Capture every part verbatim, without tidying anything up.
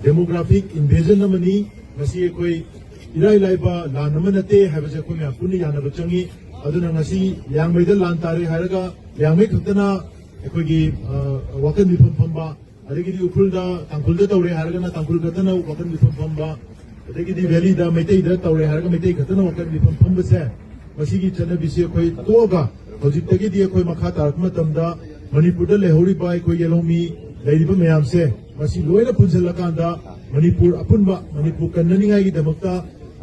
Demographic invasion ꯑꯃꯅꯤ꯫ ꯃꯁꯤ ꯑꯩꯈꯣꯏ ꯏꯔꯥꯏ ꯂꯥꯏꯕ ꯂꯥꯟ ꯑꯃ ꯅꯠꯇꯦ ꯍꯥꯏꯕꯁꯦ ꯑꯩꯈꯣꯏ ꯃꯌꯥꯝ ꯄꯨꯟꯅ ꯌꯥꯅꯕ ꯆꯪꯉꯤ꯫ ꯑꯗꯨꯅ ꯉꯁꯤ ꯂꯤꯌꯥꯡꯃꯩꯗ ꯂꯥꯟ ꯇꯥꯔꯦ ꯍꯥꯏꯔꯒ ꯂꯤꯌꯥꯡꯃꯩ ꯈꯛꯇꯅ ꯑꯩꯈꯣꯏꯒꯤ, ꯑ, ꯋꯥꯀꯟ ꯃꯤꯐꯝ ꯐꯝꯕ, ꯑꯗꯒꯤꯗꯤ ꯎꯈ꯭ꯔꯨꯜꯗ, ꯇꯥꯡꯈꯨꯜꯗ ꯇꯧꯔꯦ ꯍꯥꯏꯔꯒꯅ ꯇꯥꯡꯈꯨꯜ ꯈꯛꯇꯅ ꯋꯥꯀꯟ ꯃꯤꯐꯝ ꯐꯝꯕ, ꯑꯗꯒꯤꯗꯤ ꯚꯦꯂꯤꯗ ꯃꯩꯇꯩꯗ ꯇꯧꯔꯦ ꯍꯥꯏꯔꯒ ꯃꯩꯇꯩ ꯈꯛꯇꯅ ꯋꯥꯀꯟ ꯃꯤꯐꯝ ꯐꯝꯕꯁꯦ, ꯃꯁꯤꯒꯤ ꯆꯠꯅꯕꯤꯁꯤ ꯑꯩꯈꯣꯏ ꯇꯣꯛꯑꯒ ꯍꯧꯖꯤꯛꯇꯒꯤꯗꯤ ꯑꯩꯈꯣꯏ ꯃꯈꯥ ꯇꯥꯔꯛꯄ ꯃꯇꯝꯗ ꯃꯅꯤꯄꯨꯔꯗ ꯂꯩꯍꯧꯔꯤꯕ ꯑꯩꯈꯣꯏ ꯌꯦꯜꯍꯧꯃꯤ ꯂꯩꯔꯤꯕ ꯃꯌꯥꯝꯁꯦ, ꯃꯁꯤ ꯂꯣꯏꯅ ꯄꯨꯟꯁꯤꯜꯂꯀꯥꯟꯗ ꯃꯅꯤꯄꯨꯔ ꯑꯄꯨꯟꯕ, ꯃꯅꯤꯄꯨꯔ ꯀꯟꯅꯅꯤꯡꯉꯥꯏꯒꯤꯗꯃꯛꯇ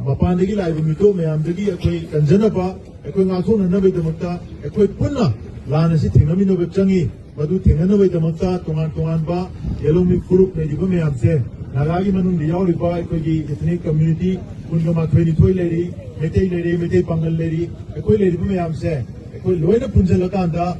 ꯃꯄꯥꯟꯗꯒꯤ ꯂꯥꯛꯏꯕ ꯃꯤꯇꯣꯞ ꯃꯌꯥꯝꯗꯒꯤ ꯑꯩꯈꯣꯏ ꯀꯟꯖꯅꯕ, ꯑꯩꯈꯣꯏ ꯉꯥꯛꯊꯣꯛꯅꯅꯕꯒꯤꯗꯃꯛꯇ ꯑꯩꯈꯣꯏ ꯄꯨꯟꯅ ꯂꯥꯟ ꯑꯁꯤ ꯊꯦꯡꯅꯃꯤꯟꯅꯕ ꯆꯪꯉꯤ꯫ ꯃꯗꯨ ꯊꯦꯡꯅꯅꯕꯒꯤꯗꯃꯛꯇ ꯇꯣꯉꯥꯟ ꯇꯣꯉꯥꯟꯕ ꯌꯦꯜꯍꯧꯃꯤ ꯐꯨꯔꯨꯞ ꯂꯩꯔꯤꯕ ꯃꯌꯥꯝꯁꯦ, ꯅꯥꯒꯥꯒꯤ ꯃꯅꯨꯡꯗ ꯌꯥꯎꯔꯤꯕ ꯑꯩꯈꯣꯏꯒꯤ ethnic community ꯀꯨꯟꯒ ꯃꯥꯊꯣꯏ ꯅꯤꯊꯣꯏ ꯂꯩꯔꯤ, ꯃꯩꯇꯩ ꯂꯩꯔꯤ, ꯃꯩꯇꯩ ꯄꯥꯉꯜ ꯂꯩꯔꯤ, ꯑꯩꯈꯣꯏ ꯂꯩꯔꯤꯕ ꯃꯌꯥꯝꯁꯦ ꯑꯩꯈꯣꯏ ꯂꯣꯏꯅ ꯄꯨꯟꯁꯤꯜꯂꯀꯥꯟꯗ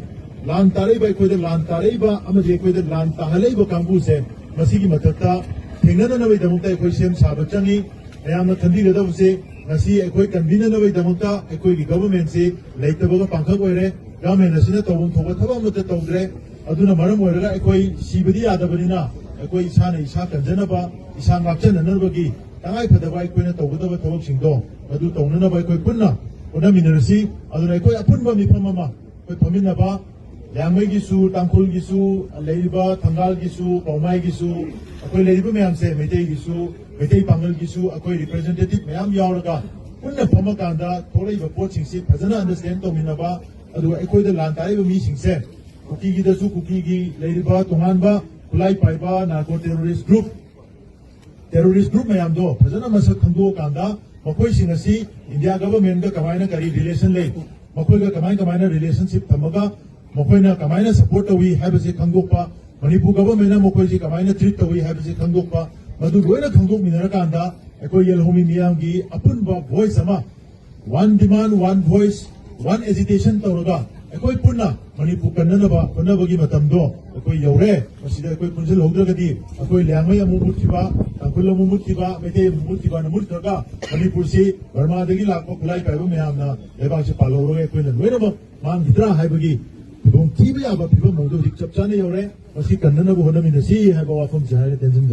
ꯂꯥꯟ ꯇꯥꯔꯛꯏꯕ, ꯑꯩꯈꯣꯏꯗ ꯂꯥꯟ ꯇꯥꯔꯛꯏꯕ ꯑꯃꯗꯤ ꯑꯩꯈꯣꯏꯗ ꯂꯥꯟ ꯇꯥꯍꯜꯂꯛꯏꯕ ꯀꯥꯡꯕꯨꯁꯦ, ꯃꯁꯤꯒꯤ ꯃꯊꯛꯇ ꯊꯦꯡꯅꯅꯅꯕꯒꯤꯗꯃꯛꯇ ꯑꯩꯈꯣꯏ ꯁꯦꯝ ꯁꯥꯕ ꯆꯪꯉꯤ꯫ ꯃꯌꯥꯝꯅ ꯈꯟꯕꯤꯒꯗꯕꯁꯦ, ꯉꯁꯤ ꯑꯩꯈꯣꯏ ꯀꯟꯕꯤꯅꯅꯕꯒꯤꯗꯃꯛꯇ ꯑꯩꯈꯣꯏꯒꯤ government ꯁꯤ ꯂꯩꯇꯕꯒ ꯄꯥꯡꯈꯛ ꯑꯣꯏꯔꯦ꯫ Government ꯑꯁꯤꯅ ꯇꯧꯐꯝ ꯊꯣꯛꯄ ꯊꯕꯛ ꯑꯃꯠꯇ ꯇꯧꯗ꯭ꯔꯦ꯫ ꯑꯗꯨꯅ ꯃꯔꯝ ꯑꯣꯏꯔꯒ ꯑꯩꯈꯣꯏ ꯁꯤꯕꯗꯤ ꯌꯥꯗꯕꯅꯤꯅ, ꯑꯩꯈꯣꯏ ꯏꯁꯥꯅ ꯏꯁꯥ ꯀꯟꯖꯅꯕ, ꯏꯁꯥ ꯉꯥꯛꯆꯅꯅꯕꯒꯤ ꯇꯉꯥꯏ ꯐꯗꯕ ꯑꯩꯈꯣꯏꯅ ꯇꯧꯒꯗꯕ ꯊꯕꯛꯁꯤꯡꯗꯣ ꯃꯗꯨ ꯇꯧꯅꯅꯕ ꯑꯩꯈꯣꯏ ꯄꯨꯟꯅ ꯍꯣꯠꯅꯃꯤꯟꯅꯔꯁꯤ꯫ ꯑꯗꯨꯅ ꯑꯩꯈꯣꯏ ꯑꯄꯨꯟꯕ ꯃꯤꯐꯝ ꯑꯃ ꯑꯩꯈꯣꯏ ꯐꯝꯃꯤꯟꯅꯕ, ꯂꯤꯌꯥꯡꯃꯩꯒꯤꯁꯨ, ꯇꯥꯡꯈꯨꯜꯒꯤꯁꯨ, ꯂꯩꯔꯤꯕ ꯊꯪꯒꯥꯜꯒꯤꯁꯨ, ꯄꯥꯎꯃꯥꯏꯒꯤꯁꯨ, ꯑꯩꯈꯣꯏ ꯂꯩꯔꯤꯕ ꯃꯌꯥꯝꯁꯦ, ꯃꯩꯇꯩꯒꯤꯁꯨ, ꯃꯩꯇꯩ ꯄꯥꯉꯜꯒꯤꯁꯨ ꯑꯩꯈꯣꯏ representative ꯃꯌꯥꯝ ꯌꯥꯎꯔꯒ ꯄꯨꯟꯅ ꯐꯝꯃꯀꯥꯟꯗ ꯊꯣꯛꯂꯛꯏꯕ ꯄꯣꯠꯁꯤꯡꯁꯤ ꯐꯖꯅ understand ꯇꯧꯃꯤꯟꯅꯕ, ꯑꯗꯨꯒ ꯑꯩꯈꯣꯏꯗ ꯂꯥꯟ ꯇꯥꯔꯤꯕ ꯃꯤꯁꯤꯡꯁꯦ, ꯀꯨꯀꯤꯒꯤꯗꯁꯨ ꯀꯨꯀꯤꯒꯤ ꯂꯩꯔꯤꯕ ꯇꯣꯉꯥꯟꯕ ꯈꯨꯠꯂꯥꯏ ꯄꯥꯏꯕ narco terrorist group, terrorist group ꯃꯌꯥꯝꯗꯣ ꯐꯖꯅ ꯃꯁꯛ ꯈꯪꯗꯣꯛꯑꯀꯥꯟꯗ ꯃꯈꯣꯏꯁꯤꯡ ꯑꯁꯤ India government ꯀ ꯀꯃꯥꯏꯅ ꯀꯔꯤ relation ꯂꯩ, ꯃꯈꯣꯏꯒ ꯀꯃꯥꯏ ꯀꯃꯥꯏꯅ relationship ꯊꯝꯃꯒ ꯃꯈꯣꯏꯅ ꯀꯃꯥꯏꯅ support ꯇꯧꯏ ꯍꯥꯏꯕꯁꯤ ꯈꯪꯗꯣꯛꯄ, ꯃꯅꯤꯄꯨꯔ government ꯅ ꯃꯈꯣꯏꯁꯤ ꯀꯃꯥꯏꯅ treat ꯇꯧꯏ ꯍꯥꯏꯕꯁꯤ ꯈꯪꯗꯣꯛꯄ, ꯃꯗꯨ ꯂꯣꯏꯅ ꯈꯪꯗꯣꯛꯃꯤꯟꯅꯔꯀꯥꯟꯗ ꯑꯩꯈꯣꯏ ꯌꯦꯜꯍꯧꯃꯤ ꯃꯤꯌꯥꯝꯒꯤ ꯑꯄꯨꯟꯕ voice ꯑꯃ, one demand, one voice, one agitation ꯇꯧꯔꯒ ꯑꯩꯈꯣꯏ ꯄꯨꯟꯅ ꯃꯅꯤꯄꯨꯔ ꯀꯟꯅꯅꯕ ꯍꯣꯠꯅꯕꯒꯤ ꯃꯇꯝꯗꯣ ꯑꯩꯈꯣꯏ ꯌꯧꯔꯦ꯫ ꯃꯁꯤꯗ ꯑꯩꯈꯣꯏ ꯄꯨꯟꯁꯤꯜꯍꯧꯗ꯭ꯔꯒꯗꯤ ꯑꯩꯈꯣꯏ ꯂꯤꯌꯥꯡꯃꯩ ꯑꯃꯨꯛ ꯃꯨꯠꯈꯤꯕ, ꯇꯥꯡꯈꯨꯜ ꯑꯃꯨꯛ ꯃꯨꯠꯈꯤꯕ, ꯃꯩꯇꯩ ꯑꯃꯨꯛ ꯃꯨꯠꯈꯤꯕꯅ ꯃꯨꯠꯈ꯭ꯔꯒ ꯃꯅꯤꯄꯨꯔꯁꯤ ꯕꯔꯃꯥꯗꯒꯤ ꯂꯥꯛꯄ ꯈꯨꯠꯂꯥꯏ ꯄꯥꯏꯕ ꯃꯌꯥꯝꯅ ꯂꯩꯕꯥꯛꯁꯤ ꯄꯥꯜꯍꯧꯔꯒ ꯑꯩꯈꯣꯏꯅ ꯂꯣꯏꯅꯃꯛ ꯃꯥꯡꯈꯤꯗ꯭ꯔꯥ ꯍꯥꯏꯕꯒꯤ ꯈꯨꯗꯣꯡ ꯊꯤꯕ ꯌꯥꯕ ꯐꯤꯕꯝ ꯑꯃꯗ ꯍꯧꯖꯤꯛ ꯆꯞ ꯆꯥꯅ ꯌꯧꯔꯦ꯫ ꯃꯁꯤ ꯀꯟꯅꯅꯕ ꯍꯣꯠꯅꯃꯤꯟꯅꯁꯤ ꯍꯥꯏꯕ ꯋꯥꯐꯝꯁꯦ ꯍꯥꯏꯔꯒ ꯇꯦꯟꯁꯤꯟꯖꯔꯦ꯫